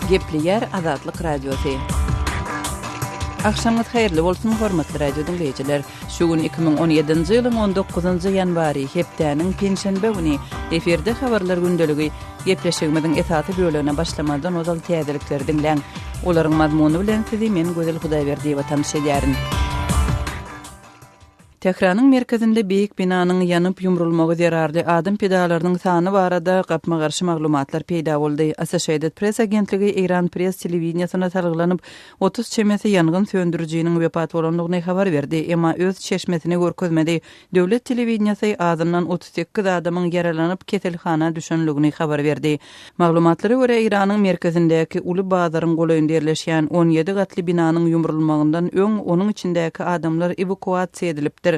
Gepleýär Azatlyk Radiosy. Agşamyňyz haýyrly bolsun, hormatly radio diňleýjiler. Şu gün 2017-nji ýylyň 19-njy ýanwary, hepdäniň penşenbe güni. Efirde habarlar gündeligi. Gepleşigimiziň esasy bölegine başlamazdan ozal täzelikleri diňläň. Olaryň mazmuny bilen sizi men Gözel Hudaýberdiýewa tanyş edýärin. Tähranyň merkezinde beýik binanyň ýanyp ýumrulmagy zerarly adam pidalarynyň sany barada gapma-garşy maglumatlar peýda boldy. Associated Press agentligi Eýran Press telewideniýesine salgylanyp, 30 çemesi ýangyn söndürijiniň wepat bolandygyny habar berdi, emma öz çeşmesini görkezmedi. Döwlet telewideniýesi azyndan 38 adamyň ýaralanyp keselhana düşenligini habar berdi. Maglumatlara görä, Eýranyň merkezindäki uly bazaryň golaýynda ýerleşýän 17 gatly binanyň ýumrulmagyndan öň onuň içindäki adamlar ewakuasiýa edilipdir.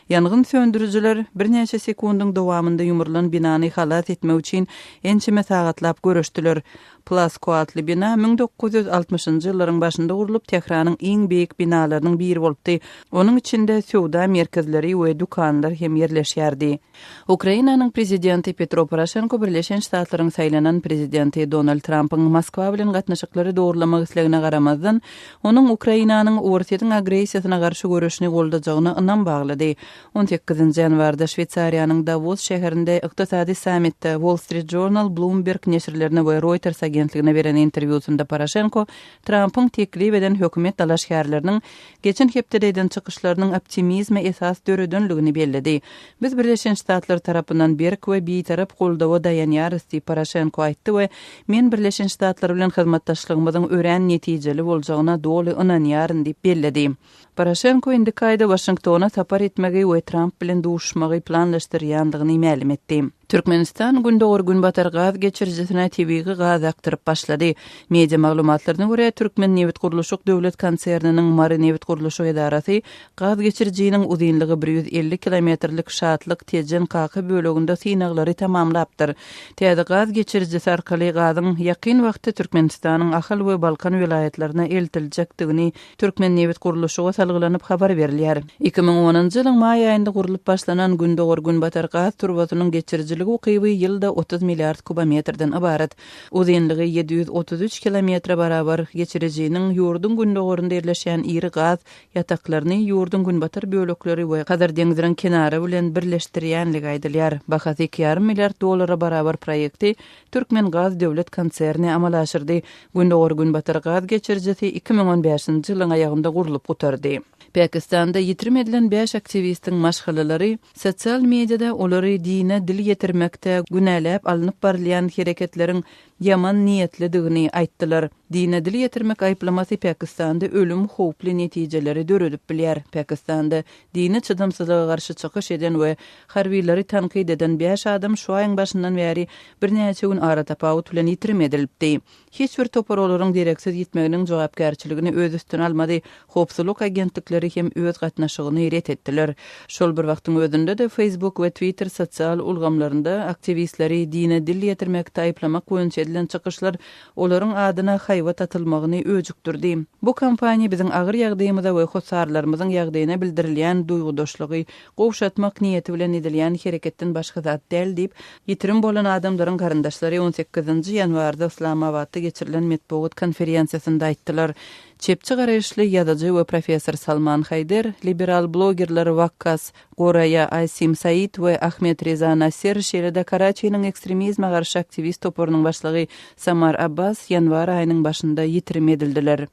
Ýangyn söndürijiler birnäçe sekundyň dowamynda ýumrulan binany halas etmek üçin ençeme sagatlap göreşdiler. Plasko atly bina 1960-njy ýyllaryň başynda gurlup, Tähranyň iň beýik binalarynyň biri bolupdy. Onuň içinde söwda merkezleri we dükanlar hem ýerleşýärdi. Ukrainanyň prezidenti Petro Poroşenko Birleşen Ştatlaryň saýlanan prezidenti Donald Trampyň Moskwa bilen gatnaşyklary dogurlamak islegine garamazdan, onuň Ukrainanyň Orsýetiň agressiýasyna garşy göreşini goldajagyna ynam baglady. On sekizinji ýanwarda Şweýsariýanyň Dawos şäherinde ykdysady sammitde Wall Street Journal, Bloomberg neşirlerine we Reuters agentligine beren interwýusynda Poroşenko Trampyň teklip eden hökümet dalaşgärleriniň geçen hepdede eden çykyşlarynyň optimizme esas döredenligini belledi. Biz Birleşen Ştatlar tarapyndan berk we bitarap goldawa daýanýarys diýip, Poroşenko aýtdy we Men Birleşen Ştatlar bilen hyzmatdaşlygymyzyň örän netijeli boljagyna doly ynanýaryn diýip belledi. Poroşenko indiki aýda Waşingtona sapar etmegi we Tramp bilen duşuşmagy planlaşdyrýandygyny mälim etdi. Türkmenistan Gündogar-Günbatar gaz geçirijisine tebigy gaz akdyryp başlady. Media maglumatlaryna görä, Türkmennebitgurluşyk döwlet konserniniň Mary nebitgurluşyk edarasy gaz geçirijiniň uzynlygy 150 kilometrlik Şatlyk, Tejen, Kaka böleginde synaglary tamamlapdyr. Täze gaz geçirijisi arkaly gazyň ýakyn wagtda Türkmenistanyň Ahal we Balkan welaýatlaryna eltiljekdigini Türkmennebitgurluşyga salgylanyp habar berilýär. 2010-njy ýylyň maý aýynda gurlup başlanan Gündogar-Günbatar gaz turbasynyň geçirijilik ukyby ýylda 30 milliard kubometrden ybarat. Uzynlygy 733 kilometre barabar geçirijiniň ýurduň gündogarynda ýerleşýän iri gaz ýataklaryny ýurduň günbatar bölekleri we Hazar deňziniň kenary bilen birleşdirýänligi aýdylýar. Bahasy iki ýarym milliard dollara barabar proýekti Türkmengaz döwlet konserni amala aşyrdy. Gündogar-Günbatar gaz geçirijisi 2015-nji ýylyň aýagynda gurlup gutardy. Pakistanda ýitirim edilen bäş aktiwistiň maşgalalary sosial mediada olary dine dil ýetirmekde günäläp alnyp barylýan hereketleriň ýaman niýetlidigini aýtdylar. Dine dil ýetirmek aýyplamasy Pakistanda ölüm howply netijeleri döredip bilýär. Pakistanda dini çydamsyzlyga garşy çykyş eden we Harbylary tankyt eden bäş adam şu aýyň başyndan bäri birnäçe gün aratapawut bilen ýitirim edilipdi. Hiç bir topar olaryň dereksiz ýitmeginiň jogapkärçiligini öz üstüne almady, howpsuzlyk agentlikleri hem öz gatnaşygyny ret etdiler. Şol bir wagtyň özünde-de Facebook we Twitter sosial ulgamlarynda aktiwistleri dine dil ýetirmekde aýyplamak boýunça edilen çykyşlar olaryň adyna haýbat atylmagyny öjükdirdi. Bu kampaniýa biziň agyr ýagdaýymyza we hossarlarymyzyň ýagdaýyna bildirilýän duýgudaşlygy gowşatmak niýeti bilen edilýän hereketden başga zat däl diýip, ýitirim bolan adamlaryň garyndaşlary on sekizinji ýanwarda Yslamabatda geçirilen metbugat konferensiýasynda aýtdylar. Çepçi garaýyşly ýazyjy we professor Salman Haýder, liberal blogerler Wakkas Goraýa, Asim Said we Ahmed Reza Nasser, şeýle-de Karaçiniň ekstremizme garşy aktiwist toparynyň başlygy Samar Abbas ýanwar aýynyň başynda ýitirim edildiler.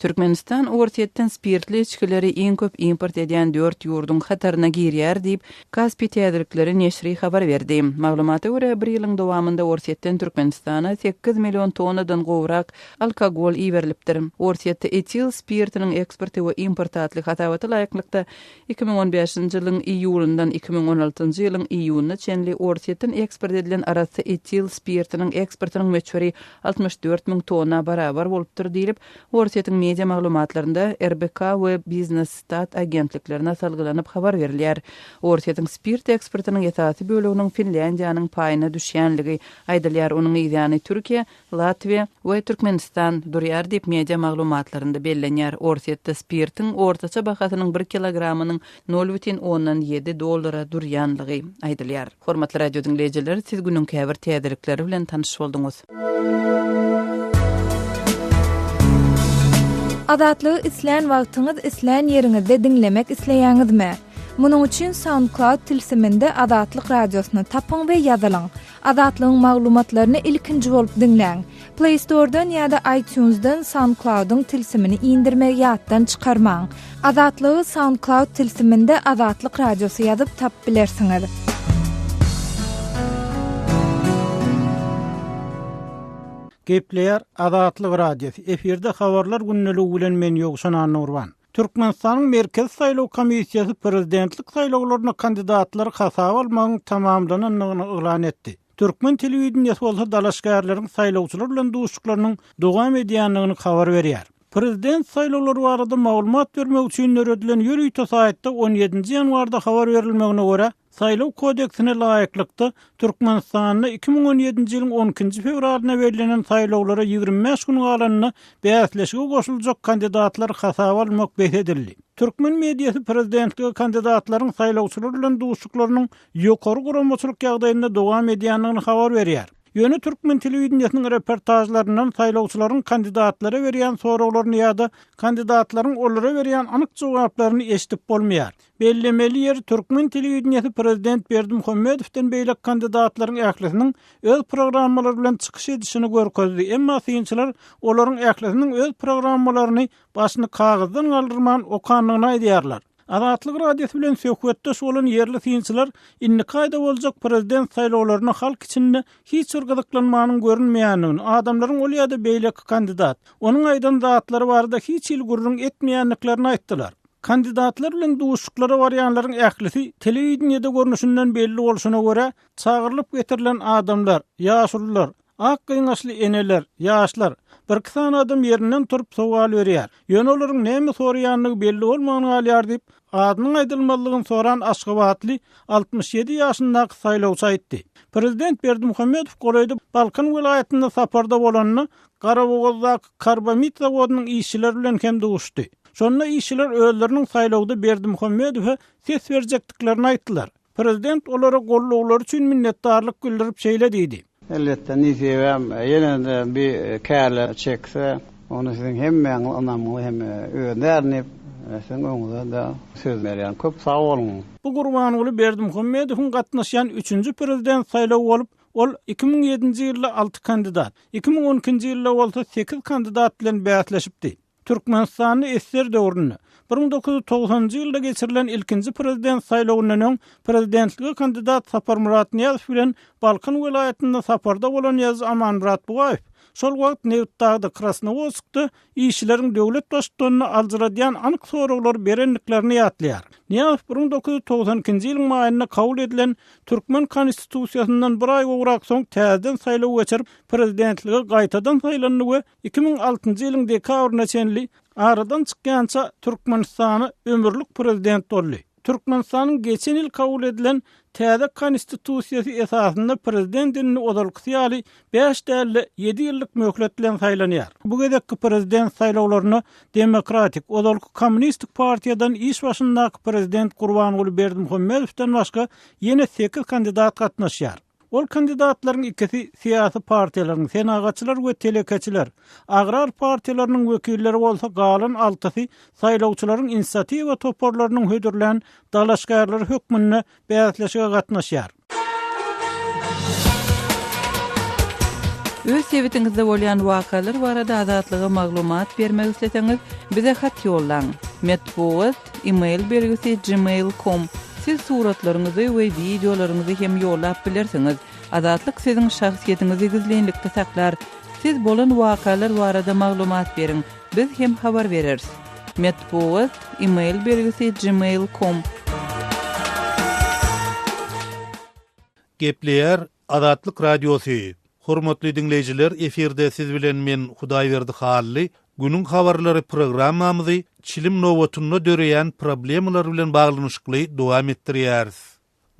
Türkmenistan Orsýetden spirtli içgileri iň köp import edýän dört ýurduň hataryna girýär diýip, Kaspi täzelikleri neşri habar berdi. Maglumata görä, bir ýylyň dowamynda Orsýetden Türkmenistana sekiz million tonnadan gowrak alkogol iberilipdir. Orsýetde etil spirtiniň eksporty we importy atly hasabata laýyklykda, 2015-nji ýylyň iýulyndan 2016-njy ýylyň iýunyna çenli Orsýetden eksport edilen arassa etil spirtiniň eksportynyň möçberi 64 müň tonna barabar bolupdyr diýlip, Orsýetiň media maglumatlarynda RBK we Biznes-Stat agentliklerine salgylanyp habar berilýär. Orsýetiň spirt eksportynyň esasy böleginiň Finlýandiýanyň paýyna düşýänligi aýdylýar, onuň yzýany Türkiýe, Latwiýa we Türkmenistan durýar diýip, media maglumatlarynda bellenýär. Orsýetde spirtiň ortaça bahasynyň bir kilogramynyň nol bütin ondan ýedi dollara durýanlygy aýdylýar. Hormatly radio diňleýjiler, siz günüň käbir täzelikleri bilen tanyş bolduňyz. Azatlygy islän wagtyňyz, islän ýeriňizde diňlemek isleýäňizmi? Munuň üçin SoundCloud tilsiminde Azatlyk Radiosyny tapyň we ýazylyň. Azatlygyň maglumatlaryny ilkinji bolup diňläň. Play Store-dan ýa-da iTunes-dan SoundCloud-yň tilsimini indirmegi ýatdan çykarmaň. Azatlygy SoundCloud tilsiminde Azatlyk Radiosy ýazyp tapyp bilersiňiz. Gepleýär Azatlyk Radiosy, efirde Habarlar gündeligi bilen men Ýowşan Annagurban. Türkmenistanyň Merkezi saýlaw komissiýasy prezidentlik saýlawlaryna kandidatlary hasaba almagyň tamamlanandygyny yglan etdi. Türkmen telewideniýesi bolsa dalaşgärleriň saýlawçylar bilen duşuşyklarynyň dowam edýändigini habar berýär. Prezident saýlawlary barada maglumat bermek üçin döredilen ýörite saýtda on ýedinji ýanwarda habar berilmegine görä, Saýlaw kodeksine laýyklykda, Türkmenistanda 2017-nji ýylyň on ikinji fewralynda bellenen saýlawlara 25 gün galanda bäsleşige goşuljak kandidatlary hasaba almak bes edildi. Türkmen mediasy prezidentlige kandidatlaryň saýlawçylar bilen duşuşyklarynyň ýokary guramaçylyk ýagdaýynda dowam edýändigini habar berýär. Ýöne türkmen telewideniýesiniň reportažlaryndan saýlawçylaryň kandidatlara berýän soraglaryny ýa-da kandidatlaryň olara berýän anyk jogaplaryny eşidip bolmaýar. Bellemeli ýeri, türkmen telewideniýesi prezident Berdimuhamedowdan beýleki kandidatlaryň ählisiniň öz programmalary bilen çykyş edişini görkezdi, emma synçylar olaryň ählisiniň öz programmalaryny başyny kagyzdan galdyrman okandygyny aýdýarlar. Azatlyk Radiosy bilen söhbetdeş bolan ýerli synçylar indiki aýda boljak prezident saýlawlaryna halk içinde hiç bir gyzyklanmanyň görünmeýändigini, adamlaryň ol ýa-da beýleki kandidat, onuň aýdan zatlary barada hiç hili gürrüň etmeýändiklerini aýtdylar. Kandidatlar bilen duşuşyklara barýanlaryň ählisi telewideniýede görnüşinden belli bolşuna görä, çagyrylyp getirilen adamlar, ýaşulular, ak gyňaçly eneler, ýaşlar. Birki sany adam ýerinden turup sowal berýär. Ýöne olaryň näme soraýandygy belli bolman galýar diýip, adynyň aýdylmazlygyny soran aşgabatly 67 ýaşyndaky saýlawçy aýtdy. Prezident Berdimuhamedow golaýda Balkan welaýatynda saparda bolanda, Garabogazdaky karbamid zawodynyň işçileri bilen hem duşuşdy. Şonda işçiler özleriniň saýlawda Berdimuhamedowa ses berjekdiklerini aýtdylar. Prezident olara gollawlary üçin minnetdarlyk bildirip şeýle diýdi. Elbetde, nesibäm ýene-de bir kärle çekse, ony siziň hemmäňiz ynamyňyzy hem ödärin diýip, siziň öňüňizde söz berýän. Köp sag boluň! Bu Gurbanguly Berdimuhamedowyň gatnaşýan üçünji prezident saýlawy bolup, Ol 2007-nji ýylda alty kandidat, 2012-nji ýylda bolsa sekiz kandidat bilen bäsleşipdi. Türkmenistanda ssr döwründe, 1990-njy ýylda geçirilen ilkinji prezident saýlawyndan öň prezidentlige kandidat Saparmyrat Nyýazow bilen Balkan welaýatynda saparda bolan ýazyjy Amanmyrat Bugaýew şol wagt Nebitdagda, Krasnowodskda işçileriň döwlet baştutanyny aljyradýan anyk soraglary berendiklerini ýatlaýar. Nyýazow 1992-nji ýylyň maýynda kabul edilen türkmen Konstitusiýasyndan bir aý gowrak soň täzeden saýlaw geçirip, prezidentlige gaýtadan saýlandy we 2006-njy ýylyň dekabryna çenli aradan çykýança Türkmenistana ömürlik prezident boldy. Türkmenistanyň geçen ýyl kabul edilen täze Konstitusiýasy esasynda prezident indi ozalkysy ýaly bäş däl-de, ýedi ýyllyk möhlet bilen saýlanýar. Bu gezekki prezident saýlawlarynda Demokratik, ozalky Kommunistik partiýadan iş başyndaky prezident Gurbanguly Berdimuhamedowdan başga ýene sekiz kandidat gatnaşýar. Ol kandidatlaryň ikisi syýasy partiýalaryň, Senagatçylar we telekeçiler, Agrar partiýalarynyň wekilleri bolsa, galan altysy saýlawçylaryň inisiatiwa toparlarynyň hödürlän dalaşgärleri hökmünde bäsleşige gatnaşýar. Öz sebitiňizde bolýan wakalar barada Azatlyga maglumat bermek isleseňiz, bize hat ýollaň. Metbugat, e-mail belgisi gmail com. Siz suratlaryňyzy we wideolaryňyzy hem ýollap bilersiňiz. Azatlyk siziň şahsyýetiňizi gizlinlikde saklar. Siz bolan wakalar barada maglumat beriň, biz hem habar bereris. Metbugat, e-mail belgisi gmail com. Gepleýär Azatlyk Radiosy, Hormatly diňleýjiler efirde siz bilen men Hudaýberdi Hally, Günüň habarlary programmamyzy çilim nobatynda döreýän problemalar bilen baglanyşykly dowam etdirýäris.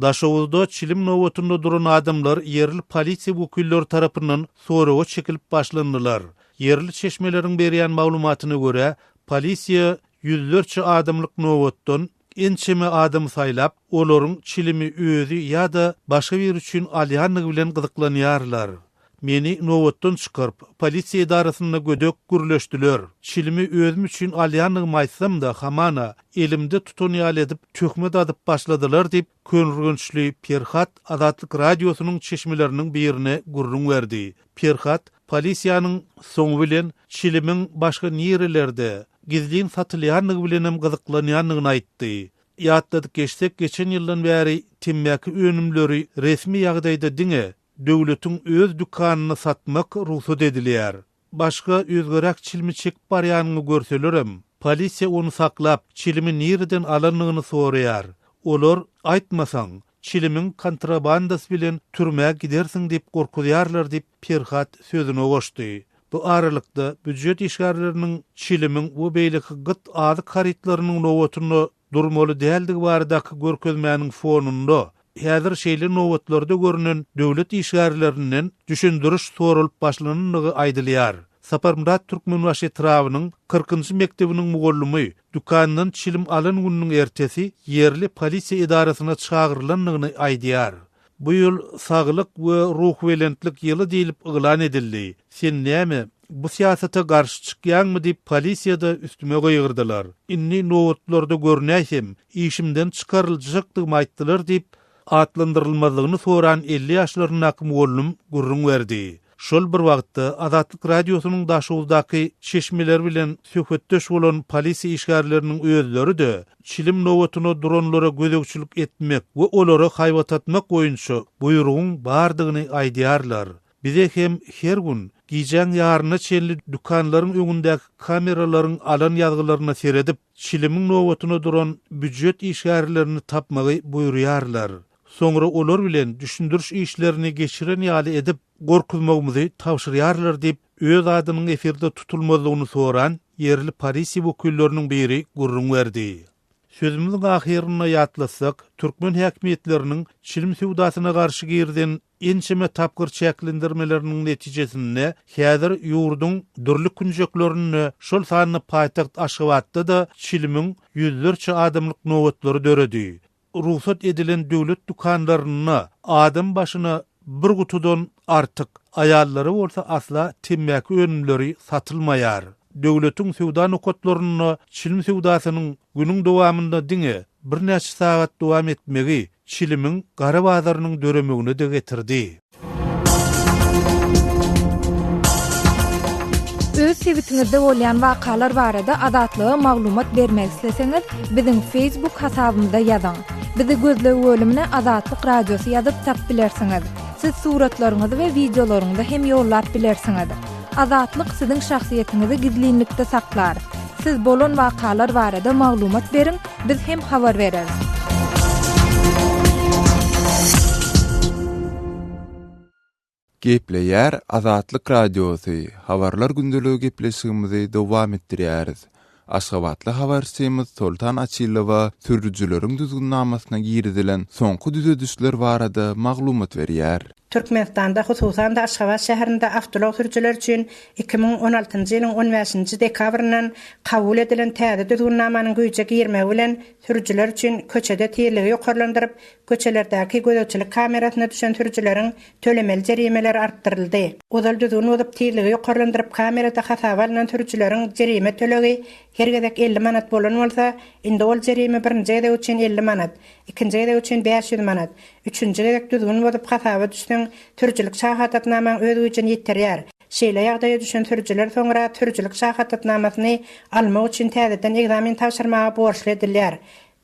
Daşoguzda çilim nobatynda duran adamlar ýerli polisiýa wekilleri tarapyndan soraga çekilip başlandylar. Ýerli çeşmeleriň berýän maglumatyna görä, polisiýa ýüzlerçe adamlyk nobatdan ençeme adamy saýlap, olaryň çilimi özi ýa-da başga biri üçin alýandygy bilen gyzyklanýarlar. Meni nobatdan çykaryp, polisiýa edarasynda gödek gürleşdiler. Çilimi özüm üçin alýandygymy aýtsam-da, hamana, elimde tutan ýaly edip, töhmet atyp başladylar diýip, köneürgençli Perhat Azatlyk Radiosynyň çeşmeleriniň birine gürrüň berdi. Perhat polisiýanyň soňy bilen çilimiň başga nirelerde, gizlin satylýandygy bilenem gyzyklanýandygyny aýtdy. Ýatladyp geçsek, geçen ýyldan bäri temmäki önümleri resmi ýagdaýda diňe döwletiň öz dükanynda satmak rugsat edilýär. Başga özgeräk çilimi çekip barýanyňy görselerem, polisiýa ony saklap, çilimi nireden alandygyny soraýar. Olar, Aýtmasaň, çilimiň kontrabandasy bilen türmä gidersiň diýip gorkuzýarlar diýip, Perhat sözüne goşdy. Bu aralykda, býujet işgärleriniň çilimiň we beýleki gyt azyk harytlarynyň nobatynda durmaly däldigi baradaky görkezmäniň fonunda, häzir şeýle nobatlarda görnen döwlet işgärlerinden düşündiriş soralyp başlanandygy aýdylýar. Saparmyrat Türkmenbaşy etrabynyň kyrkynjy mekdebiniň mugallymy dükandan çilim alan gününiň ertesi ýerli polisiýa edarasyna çagyrylandygyny aýdýar. Bu ýyl Saglyk we ruhubelentlik ýyly diýlip yglan edildi. Sen näme, bu syýasata garşy çykýaňmy diýip polisiýada üstüme gygyrdylar. Indi nobatlarda görünäýsem, işimden çykaryljakdygymy aýtdylar diýip, atlandyrylmazlygyny soran 50 ýaşlaryndaky mugallym gürrüň berdi. Şol bir wagtda, Azatlyk Radiosynyň Daşoguzdaky çeşmeleri bilen söhbetdeş bolan polisiýa işgärleriniň özleri-de çilim nobatyna duranlara gözegçilik etmek we olara haýbat atmak boýunça buýrugyň bardygyny aýdýarlar. Bize hem her gün gijäň ýaryna çenli dükanlaryň öňündäki kameralaryň alan ýazgylaryna seredip, çilimiň nobatyna duran býujet işgärlerini tapmagy buýurýarlar. Soňra olar bilen düşündiriş işlerini geçiren ýaly edip, gorkuzmagymyzy tabşyrýarlar diýip, öz adynyň efirde tutulmazlygyny soran ýerli polisiýa wekilleriniň biri gürrüň berdi. Sözümiziň ahyrynda ýatlatsak, türkmen häkimiýetleriniň çilim söwdasyna garşy girizen ençeme tapgyr çäklendirmeleriniň netijesinde häzir ýurduň dürli künjeklerinde, şol sanda paýtagt Aşgabatda-da çilimiň ýüzlerçe adamlyk nobatlary döredi. Rugsat edilen döwlet dükanlarynda adam başyna bir gutudan artyk, aýallara bolsa asla temmäki önümleri satylmaýar. Döwletiň söwda nokatlarynda çilim söwdasynyň günüň dowamynda diňe birnäçe sagat dowam etmegi çilimiň gara bazarynyň döremegine-de getirdi. Öz sebitiňizde bolýan wakalar barada Azatlyga maglumat bermek isleseňiz, biziň Facebook hasabymyza ýazyň. Bizi gözleg bölümine Azatlyk Radiosy ýazyp tap bilersiňiz. Siz suratlaryňyzy we wideolaryňyzy hem ýollap bilersiňiz. Azatlyk siziň şahsyýetiňizi gizlinlikde saklar. Siz bolan wakalar barada maglumat beriň, biz hem habar bereris. Gepleýär Azatlyk Radiosy, Habarlar gündeligi gepleşigimizi dowam etdirýäris. Aşgabatly habarçymyz Soltan Açylowa sürüjileriň düzgünnamasyna girizilen soňky düzedişler barada maglumat berýär. Türkmenistanda, hususan-da Aşgabat şäherinde awtoulag sürüjileri üçin 2016-njy ýylyň on bäşinji dekabryndan kabul edilen täze düzgünnamanyň güýje girmegi bilen sürüjiler üçin köçede tizligi ýokarlandyryp, köçelerdäki gözegçilik kamerasyna düşen sürüjileriň tölemeli jerimeleri artdyryldy. Ozal düzgün bozup tizligi ýokarlandyryp kamerada hasaba alnan sürüjileriň jerime tölegi her gezek 50 manat bolan bolsa, indi ol jerime birinji gezek üçin 50 manat, ikinji gezek üçin 500 manat, üçünji gezek düzgün bozup hasaba düşseň, sürüjilik şahadatnamaň öz güýjüni ýitirýär. Şeýle ýagdaýa düşen sürüjiler soňra sürüjilik şahadatnamasyny almak üçin täzeden ekzamen tabşyrmaga borçly edilýär.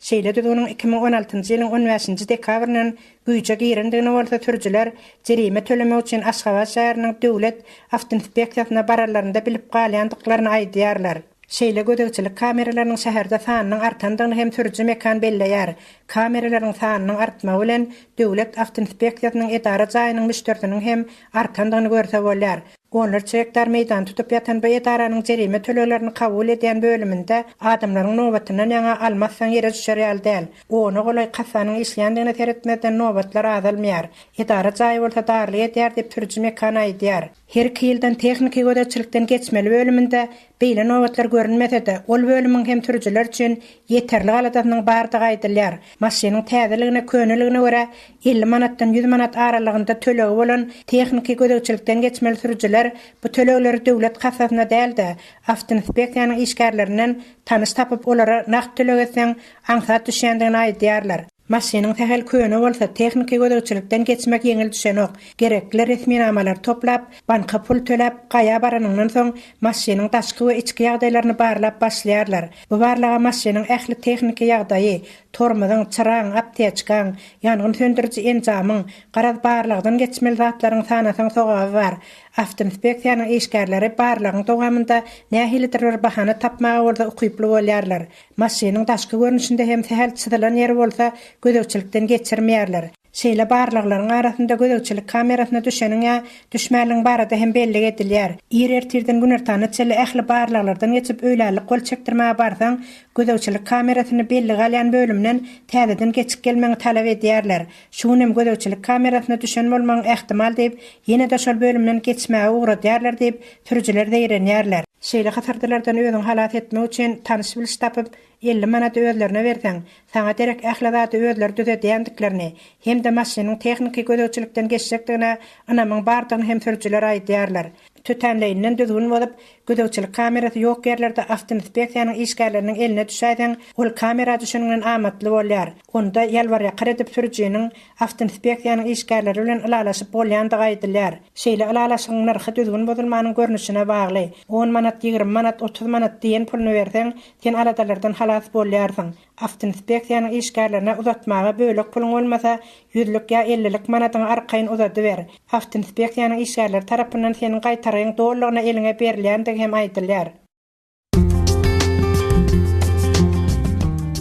Şeýle düzgüniň 2016-njy ýylyň on bäşinji dekabryndan güýje girendigini bolsa sürüjiler jerime tölemek üçin Aşgabat şäheriniň döwlet awtoinspeksiýasyna baranlarynda bilip galýandyklaryny aýdýarlar. Şeýle gözegçilik kameralarynyň şäherde sanynyň artandygyny hem sürüji Mekan belleýär. Kameralaryň sanynyň artmagy bilen Döwlet awtoinspeksiýasynyň edara jaýynyň müşderisiniň hem artandygyny görse bolýar. Onlarça gektar meýdany tutup ýatan bu edaranyň jerime töleglerini kabul edýän bölüminde adamlaryň nobatyndan ýaňa alma atsaň ýere düşer ýaly däl. Ona golaý kassanyň işleýändigine seretmezden nobatlar azalmaýar. Edara jaýy bolsa darlyk edýär diýip sürüji Mekan aýdýar. Her iki ýyldan tehniki gözegçilikden geçmeli bölüminde beýle nobatlar görünmese-de, ol bölümiň hem sürüjiler üçin ýeterlik aladasynyň bardygy aýdylýar. Maşynyň täzeligine, köneligine görä 50 manatdan 100 manat aralygynda tölegi bolan tehniki gözegçilikden geçmeli sürüjiler bu tölegleri döwlet kassasyna däl-de, awtoinspeksiýanyň işgärlerinden tanyş tapyp, olara nagt töleg etseň, aňsat düşýändigini aýdýarlar. Maşynyň sähel köne bolsa, tehniki gözegçilikden geçmek ýeňil düşenok. Gerekli resminamalary toplap, banka pul töläp, gaýa baranyňdan soň, maşynyň daşky we içki ýagdaýlaryny barlap başlaýarlar. Bu barlaga maşynyň ähli tehniki ýagdaýy, tormozyň, çyraň, apteçkaň, ýangyn söndüriji enjamyň, garaz, barlagdan geçmeli zatlaryň sanasaň sogaby bar. Awtoinspeksiýanyň işgärleri barlagyň dowamynda nähilidir bir bahana tapmaga bolsa ukyply bolýarlar. Maşynyň daşky görnüşinde hem sähel çyzylan ýeri bolsa gözegçilikden geçirmeýärler. Şeýle barlaglaryň arasynda gözegçilik kamerasyna düşeniň ýa düşmänligiň barada hem bellik edilýär. Ir ertirden günortana çenli ähli barlaglardan geçip öýlänlik gol çekdirmäge barsaň, gözegçilik kamerasyny bellige alýan bölümden täzeden geçip gelmegiňi talap edýärler. Şu gün hem gözegçilik kamerasyna düşen bolmagyň ähtimal diýip, ýene-de şol bölümden geçmäge ugradýarlar diýip, sürüjiler zeýrenýärler. Şeýle hysyrdylardan özüňi halas etmek üçin tanyş-biliş tapyp, 50 manady özlerine berseň, saňa derek ähli zady özleri düzedýändiklerini hem-de maşynyň tehniki gözegçilikden geçjekdigine ynamyň bardygyny hem sürüjiler aýdýarlar. Tötänleýinden düzgün bozup, gözegçilik kamerasy ýok ýerlerde awtoinspeksiýanyň işgärleriniň eline düşäýseň, ol kamera düşeniňden amatly bolýar. Onda ýalbar-ýakar edip sürüjiniň awtoinspeksiýanyň işgärleri bilen ylalaşyp bolýandygy aýdylýar. Şeýle ylalaşygyň nyrhy düzgün bozulmanyň görnüşine bagly. On manat, 20 manat, 30 manat diýen puluny berseň, sen aladalardan halas bolýarsyň. Awtoinspeksiýanyň işgärlerine uzatmaga bölek puluň bolmasa, ýüzlük ýa ellilik manadyňy arkaýyn uzadyber. Awtoinspeksiýanyň işgärleri tarapyndan seniň gaýtargyň dolulygyna eliňe berilýändigi hem aýdylýar.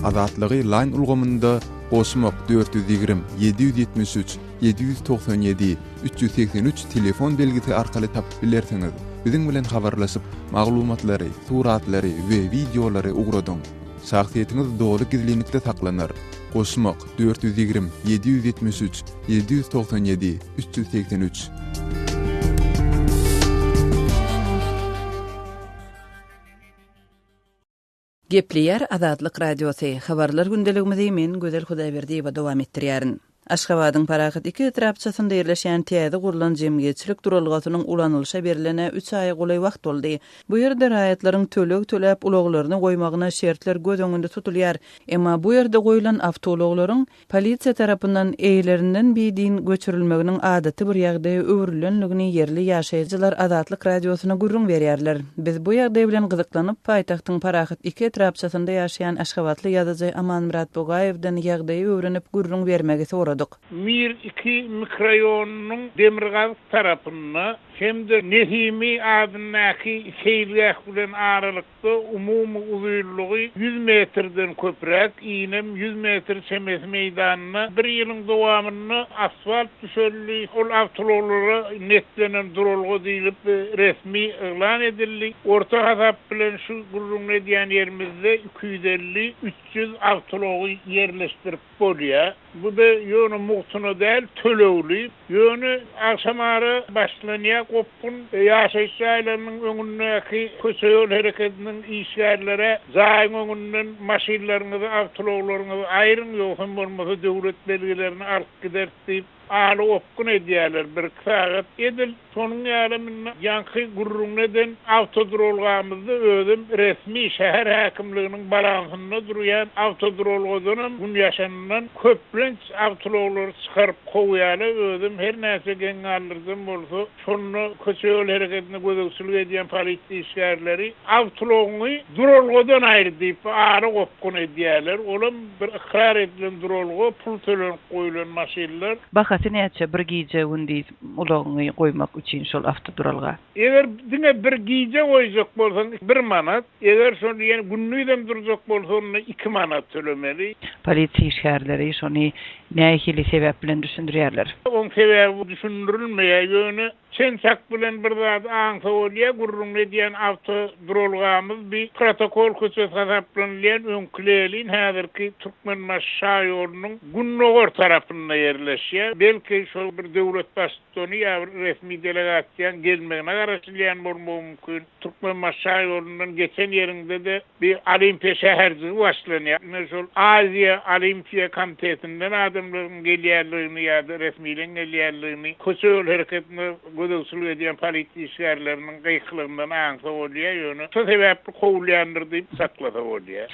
Azatlygy Line ulgamynda goşmak 420 773 797 383 telefon belgisi arkaly tapyp bilersiňiz. Biziň bilen habarlaşyp, maglumatlary, suratlary we wideolary ugradyň. Şahsyýetiňiz doly gizlinlikde saklanar. Goşmak, 420 773 797 383. Gepleýär Azatlyk Radiosy, Habarlar gündeligimizi men Gözel Hudaýberdiýewa dowam etdirýärin. Aşgabadyň Parahat iki etrapçasynda ýerleşýän täze gurlan jemgyýetçilik duralgasynyň ulanylyşa berlene üç aýa golaý wagt boldy. Bu ýerde raýatlaryň töleg töläp ulaglaryny goýmagyna şertler göz öňünde tutulýar. Emma bu ýerde goýlan awtoulaglaryň polisiýa tarapyndan eýelerinden bidin göçürilmeginiň adaty bir ýagdaýa öwrülendigini ýerli ýaşaýjylar Azatlyk Radiosyna gürrüň berýärler. Biz bu ýagdaý bilen gyzyklanyp, paýtagtyň Parahat iki etrapçasynda ýaşaýan aşgabatly ýazyjy Amanmyrat Bugaýewden ýagdaýy öwrenip gürrüň bermegi soradyk. Mir iki mikroýonynyň demirgazyk tarapynda hem-de Nesimi adyndaky seýilgäh bilen aralyk Da umumy uzynlygy 100 metrden köpräk, inem 100 metr çemesi meýdanda bir ýylyň dowamynda asfalt düşeldi. Ol awtoulaglara netlenen duralga diýlip resmi yglan edildi. Orta hasap bilen şu gürrüňini edýän ýerimizde 250, 300 awtoulagy ýerleşdirip bolýar. Bu-da ýöne mugtuna däl, tölegli. Ýöne agşamara başlanýar gopgun. Ýaşaýyş jaýlarynyň öňündäki köçe-ýol herekediniň işgärlere jaýyň öňünden maşynlaryňyzy, awtoulaglaryňyzy aýryň, ýogsam bolmasa döwlet belgilerini alyp gideris diýip, aly gopgun edýärler birki sagat. Edil Şonuň ýalam indi ýaňky gürrüňini eden awtoduralgamyzda özem resmi şäher häkimliginiň balansynda durýan awtoduralgadanam gün ýaşanyndan köplenç awtoulaglary çykaryp kowýarlar, özem her näçe geň galdyryjam bolsa şonda köçe-ýol hereketine gözegçilik edýän polisiýa işgärleri awtoulagyňy duralgadan aýyr diýip ara gopgun edýärler, olam bir ykrar edilen duralga pul tölenip goýlan maşynlar. Bahasy näçe bir gije-gündiz? Ulagyňy goýmak üçin şol awtoduralga. Eger diňe bir gije goýjak bolsaň bir manat, eger şony ýene gündizem durjak bolsa onda iki manat tölemeli. Polisiýa işgärleri şony nähili sebäp bilen düşündirýärler? Oň sebäbi düşündirilmeýär, ýöne çen-çak bilen bir zady aňsa bolýar, gürrüňini edýän awtoduralgamyz bi protokol köçesi hasaplanylýan öňki Lelin, häzirki Türkmenbaşy şaýolunyň gündogar tarapynda ýerleşýär. Belki, şol bir döwlet baştutany ýa bir resmi delegasiýaň gelmegine garaşylýan bolmagy mümkin. Türkmenbaşy şaýolundan geçen ýeriňde-de bir Olimpiýa şäherjigi başlanýar. Ine, şol Aziýa Olimpiýa komitetinden adamlaryň gelýändigini ýa-da resmileň gelýändigini köçe-ýol hereketine gözegçilik edýän polisiýa işgärleriniň gykylygyndan aňsa bolýar, ýöne şo sebäpli kowulýandyr diýip çaklasa bolýar.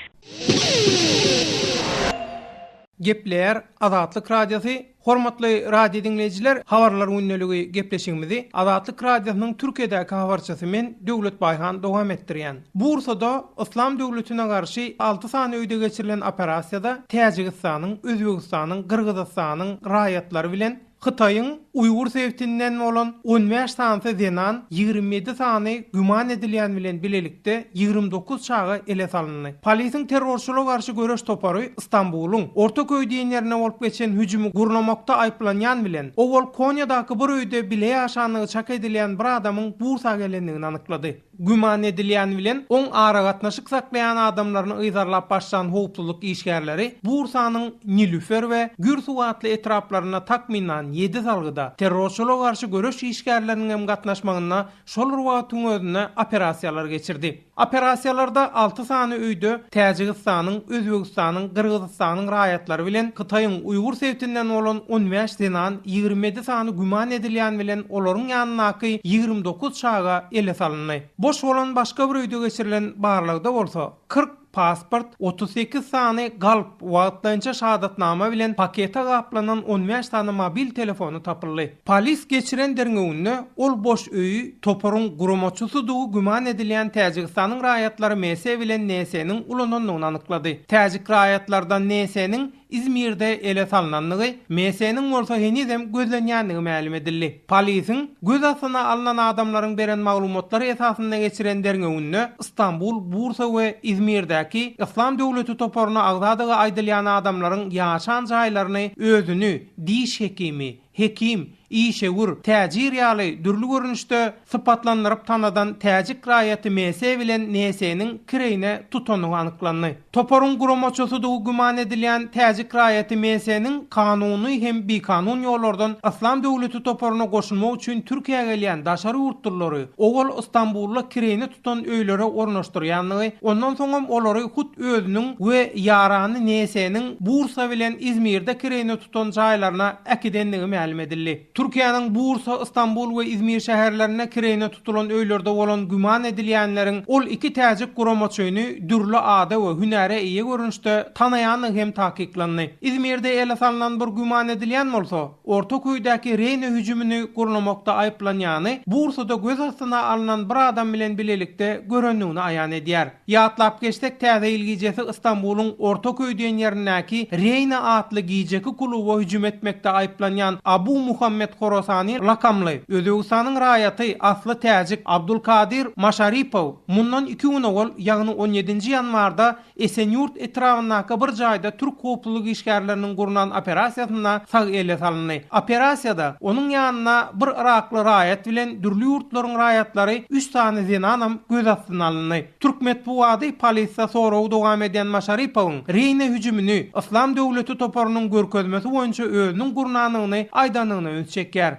Gepleýär Azatlyk Radiosy, Hormatly radio diňleýjiler, Habarlar gündeligi gepleşigimizi Azatlyk Radiosynyň Türkiýedäki habarçysy men Döwlet Baýhan dowam etdirýän. Bursada Yslam döwletine garşy alty sany öýde geçirilen operasiýada Täjigistanyň, Özbegistanyň, Gyrgyzystanyň raýatlary bilen Hytaýyň Uýgur sebitinden bolan 15 sanysy zenan, 27 sany güman edilýän bilen bilelikde 29 çaga ele salyndy. Polisiň terrorçylyga garşy göreş topary Stambulyň Ortaköý diýen ýerinde bolup geçen hüjümi gurnamakda aýyplanýan bilen owal Konýadaky bir öýde bile ýaşandygy çak edilýän bir adamyň Bursa gelendigini anyklady. Güman edilýän bilen oň aragatnaşyk saklaýan adamlaryny yzarlap başlan howpsuzlyk işgärleri Bursanyň Nilüfer we Gürsuw atly etraplarynda takmyndan ýedi salgyda terrorçylyga garşy göreş işgärleriniň hem gatnaşmagynda şol bir wagtyň özünde operasiýalar geçirdi. Operasiýalarda alty sany öýde Täjigistanyň, Özbegistanyň, Gyrgyzystanyň raýatlary bilen Hytaýyň Uýgur sebitinden bolan 15 zenan, 27 sany güman edilýän bilen olaryň ýanyndaky 29 çaga ele salyndy. Boş bolan başga bir öýde geçirilen barlagda bolsa, 40 pasport, 38 sany galp wagtlaýynça şahadatnama bilen pakete gaplanan 15 sany mobil telefony tapyldy. Polis geçiren derňewinde ol boş öýi toparyň guramaçysydygy güman edilýän Täjigistanyň raýatlary MS bilen NS-niň ulanandygyny anyklady. Täjik raýatlardan NS-niň Izmirde ele salnandygy, MS-niň bolsa henizem gözlenýändigi mälim edildi. Polisiň göz astyna alnan adamlaryň beren maglumatlary esasynda geçiren derňewinde Stambul, Bursa we Izmirdäki Yslam döwleti toparyna agzadygy aýdylýan adamlaryň ýaşan jaýlaryny özüni diş hekimi, hekim, işewür, täjir ýaly dürli görnüşde sypatlandyryp tanadan täjik raýaty MS bilen NS-niň kireýine tutandygy anyklandy. Toparyň guramaçysydygy güman edilýän täjik raýaty MS-niň kanuny hem bikanun ýollardan Yslam döwleti toparyna goşulmak üçin Türkiýä gelýän daşary ýurtlulary owal Stambulda kireýine tutan öýlere ornaşdyrýandygy, ondan soňam olary hut özüniň we ýarany NS-niň Bursa bilen Izmirde kireýine tutan jaýlaryna äkidendigi mälim edildi. Türkiýäniň Bursa, Stambul we Izmir şäherlerinde kireýine tutulan öýlerde bolan güman edilýänleriň ol iki täjik guramaçyny dürli ada we hünäre eýe görnüşde tanaýandygy hem takyklandy. Izmirde ele salnan bir güman edilýän bolsa, Ortaköýdäki Reýne hüjümini gurnamakda aýyplanýany Bursada göz astyna alnan bir adam bilen bilelikde görendigini aýan edýär. Ýatlap geçsek, Täze ýyl gijesi Ystambulyň Ortaköý diýen ýerindäki Reýna atly gijeki kluba hüjüm etmekde aýyplanýan Abu Muhammet Horasani lakamly Özbegistanyň raýaty, asly täjik Abdulkadir Maşaripow mundan iki gün owal, ýagny on ýedinji ýanwarda Esenýurt etrabyndaky bir jaýda türk howpsuzlyk işgärleriniň gurnan operasiýasynda sag ele salyndy. Operasiýada onuň ýanynda bir yrakly raýat bilen dürli ýurtlaryň raýatlary üç sany zenanam göz astyna alyndy. Türk metbugaty polisde soragy dowam edýän Maşaripowyň Reýne hüjümini Yslam döwleti toparynyň görkezmesi boýunça özüniň gurnandygyny aýdandygyna üns çekýär.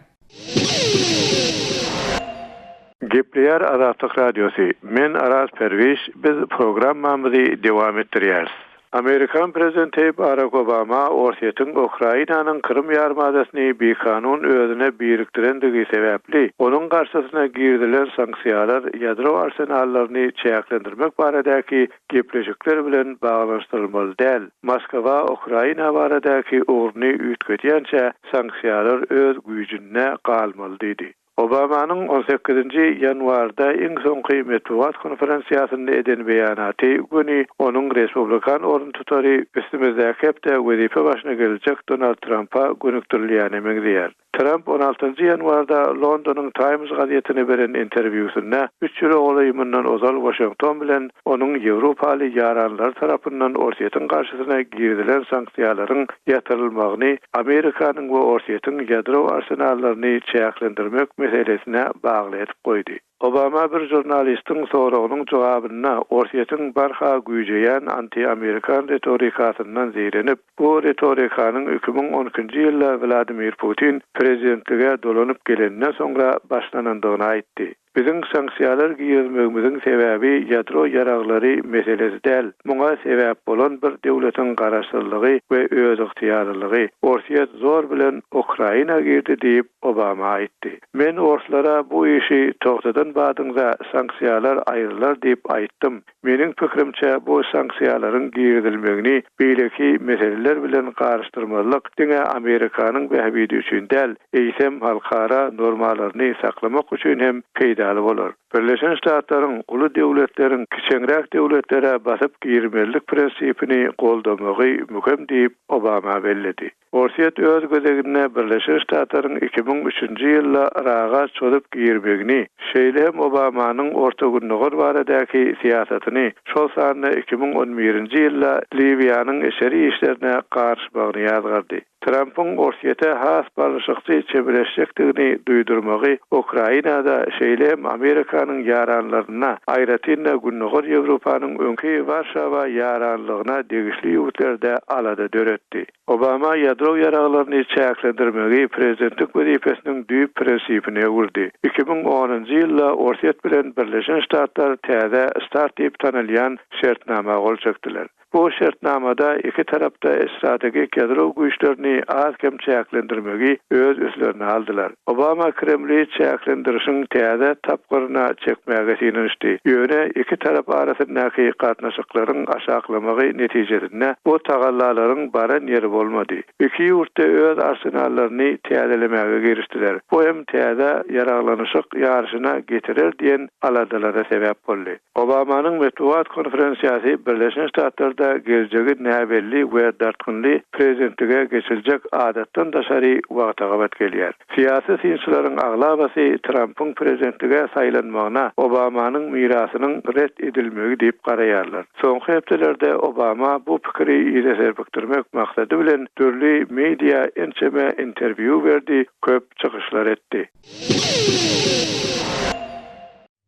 Gepleýär Azatlyk Radiosy, Men Araz Perwiş, biz programmamyzy dewam etdirýäris. Amerikan prezidenti Barak Obama Orsýetiň Ukrainanyň Krym ýarymadasyny bikanun özüne birikdirendigi sebäpli, onuň garşysyna girizilen sanksiýalar ýadro arsenallaryny çäklendirmek baradaky gepleşikler bilen baglanyşdyrylmaly däl, Moskwa Ukraina baradaky ugruny üýtgedýänçä sanksiýalar öz güýjünde galmaly diýdi. Obamanyň on sekizinji ýanwarda iň soňky metbugat konferensiýasynda eden beýanaty göni onuň respublikan oruntutary üstümizdäki hepde wezipe başyna geljek Donald Trampa gönükdirilýäne meňzeýär. Tramp on altynjy ýanwarda Londonyň Times gazetine beren interwýusynda üç ýyla golaý mundan ozal Waşington bilen onuň ýewropaly ýaranlary tarapyndan Orsýetiň garşysyna girizilen sanksiýalaryň ýatyrylmagyny Amerikanyň we Orsýetiň ýadro arsenallaryny çäklendirmek meselesine bagly edip goýdy. Obama bir žurnalistiň soragynyň jogabynda Orsýetiň barha güýjeýän anti-amerikan ritorikasyndan zeýrenip, bu ritorikanyň 2012-nji ýylda Wladimir Putin prezidentlige dolanyp geleninden soňra başlanandygyny aýtdy. Biziň sanksiýalar girizmegimiziň sebäbi ýadro ýaraglary meselesi däl, muňa sebäp bolan bir döwletiň garaşsyzlygy we özygtyýarlylygy. Orsýet zor bilen Ukraina girdi diýip, Obama aýtdy. Men orslara bu işi togtadan badyňza sanksiýalar aýrylar diýip aýtdym. Meniň pikirimçe, bu sanksiýalaryň girizilmegini beýleki meseleler bilen garyşdyrmazlyk diňe Amerikanyň bähbidi üçin däl, eýsem halkara normalaryny saklamak üçin hem peýdaly bolar. Birleşen Ştatlaryň uly döwletleriň kiçeňräk döwletlere basyp girmezlik prinsipini goldamagy möhüm diýip, Obama belledi. Orsýet öz gezeginde Birleşen Ştatlaryň 2003-nji ýylda Yraga çozup girmegini, şeýle hem Obamanyň Orta Gündogar baradaky syýasatyny, şol sanda 2011-nji ýylda Liwiýanyň içeri işlerine garyşmagyny ýazgardy. Trampyň Orsýete has barlyşykçy çemeleşjekdigini duýdurmagy Ukrainada, şeýle hem Amerikanyň ýaranlaryna, aýratyn-da Gündogar Ýewropanyň öňki Warşawa ýaranlygyna degişli ýurtlarda alada döretdi. Obama ýadro ýaraglaryny çäklendirmegi prezidentlik wezipesiniň düýp prinsipine öwürdi. 2010-njy ýylda Orsýet bilen Birleşen Ştatlar täze start diýip tanalýan şertnama gol çekdiler. Bu şertnamada iki tarap-da strategik ýadro güýçlerini az-kem çäklendirmegi öz üstlerine aldylar. Obama Kremli çäklendirişiň täze tapgyryna çekmäge synanyşdy, ýöne iki tarap arasyndaky gatnaşyklaryň aşaklamagy netijesinde bu tagallalaryň baran ýeri bolmady. Iki ýurt-da öz arsenallaryny täzelemäge girişdiler, bu hem täze ýaraglanyşyk ýaryşyna getirer diýen aladalara sebäp boldy. Obamanyň metbugat konferensiýasy Birleşen Ştatlarda geljegi näbelli we dartgynly prezidentlige geçiriljek adatdan daşary wagta gabat gelýär. Syýasy synçylaryň aglabasy Trampyň prezidentlige saýlanmagyna Obamanyň mirasynyň ret edilmegi diýip garaýarlar. Soňky hepdelerde Obama bu pikiri yza serpikdirmek maksady bilen dürli media ençeme interwýu berdi, köp çykyşlar etdi.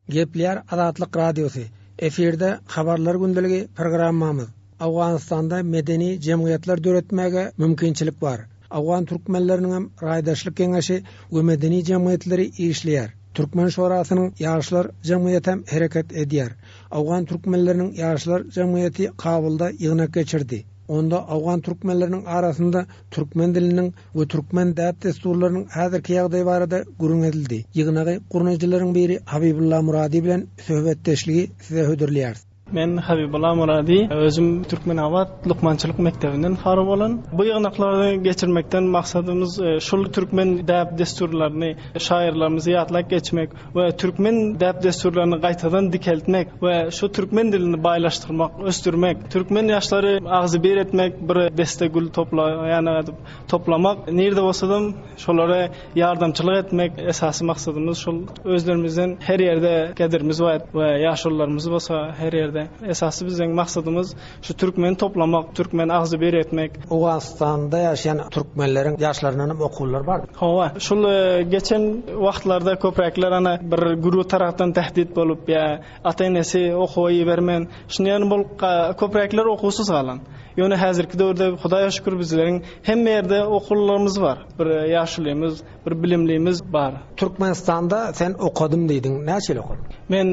Gepleýär Azatlyk Radiosy, Efirde Habarlar gündeligi programmamyz. Owganystanda medeni jemgyýetler döretmäge mümkinçilik bar. Owgan türkmenleriniňem raýdaşlyk geňeşi we medeni jemgyýetleri işleýär. Türkmen şorasynyň ýaşlar jemgyýetem hereket edýär. Owgan türkmenleriniň ýaşlar jemgyýeti Kabulda ýygnak geçirdi. Onda owgan türkmenleriniň arasynda türkmen diliniň we türkmen däp-dessurlarynyň häzirki ýagdaýy barada gürrüň edildi. Ýygnagy gurnaýjylaryň biri Habibulla Murady bilen söhbetdeşligi size hödürleýäris. Men Habibulla Murady, özüm Türkmenabat lukmançylyk mekdebinden faryg bolan. Bu ýygnaklary geçirmekden maksadymyz şul türkmen däp-dessurlaryny, şaýyrlarymyzy ýatlap geçmek we türkmen däp-dessurlaryny gaýtadan dikeltmek we şu türkmen dilini baýlaşdyrmak, ösdürmek, türkmen ýaşlary agzybir etmek, bir desse gül toplaýan edip toplamak, nirde bolsadam şolara ýardamçylyk etmek esasy maksadymyz şol. Özlerimizden her ýerde gadirimiz bar we ýaşulularymyz bolsa her ýerde. Esasy biziň maksadymyz şu türkmeni toplamak, türkmeni agzybir etmek. Owganystanda ýaşaýan türkmenleriň ýaşlaryndan hem okuwlar bar. Hawa, şul geçen wagtlarda köpräkler ana bir güruh tarapdan tähdit bolup ýa ata-enesi okuwa ibermän, şuny ýaly bolup köpräkler okuwsyz galan. Ýöne häzirki döwürde Hudaýa şükür bizleriň hemme ýerde okuwlylarymyz bar. Bir ýaşulymyz, bir bilimlimiz bar. Türkmenistanda sen okadym diýdiň, näçe ýyl okadyň? Men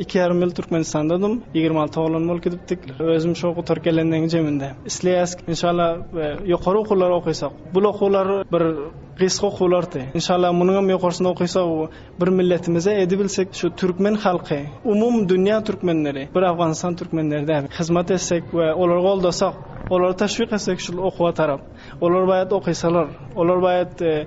iki ýarym ýyl Türkmenistandadym. 26 oglan bolup gidipdik. Özüm şo gutaryp gelenleň jeminde. Isleýäs, inşallah ýokary okuwlary okysak. Bul okuwlar bir gysga okuwlardy. Inşallah munuňam ýokarsyny okysak bir milletimize edibilsek şu türkmen halky, umumy dünýä türkmenleri, bir Afganistan türkmenleri däl, hyzmat etsek we olary goldasak, olary teşwik etsek şul okuwa tarap. Olar baýat okysalar, olar baýat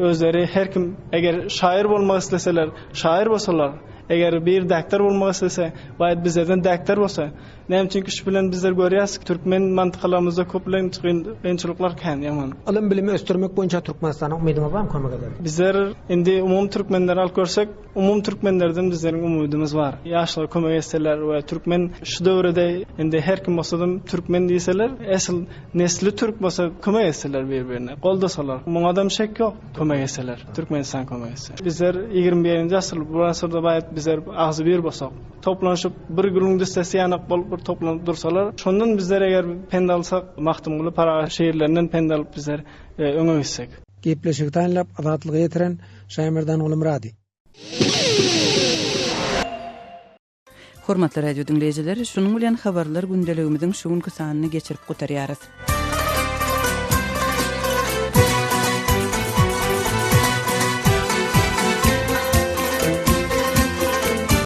özleri her kim eger şaýyr bolmak isleseler, şaýyr bolsalar, Eger biri däkter bolmak islese, baýat bizlerden däkter bolsa, näme üçinki şu bilen bizler görýäs, türkmen mantykalarymyzda köplenç kynçylyklar kän, ýaman. Ylym-bilimi ösdürmek boýunça Türkmenistana umydyňyz barmy kömek eder? Bizler indi umumy türkmenleri alyp görsek, umumy türkmenlerden bizleriň umydymyz bar. Ýaşlara kömek etseler we türkmen şu döwrede indi her kim bolsadam türkmen diýseler, esl nesli türk bolsa kömek etseler bir-birine, goldasalar. Muňadam şek ýok. Kömek etseler, Türkmenistan kömek etse. Bizler 21-nji asyr, bu asyrda baýat bizler agzybir bolsak, toplanyşyp bir gülüň düssesi ýanak bolup bir toplanyp dursalar, şondan bizler eger pent alsak, Magtymguly Pyragy şiirlerinden pent alyp bizler öňe gitsek. Gepleşigi taýynlap Azatlyga ýetiren Şaýmerdan Gulumyrady. Hormatly radio diňleýjiler, şunuň bilen habarlar gündeligimiziň şu günki sanyny geçirip gutarýarys.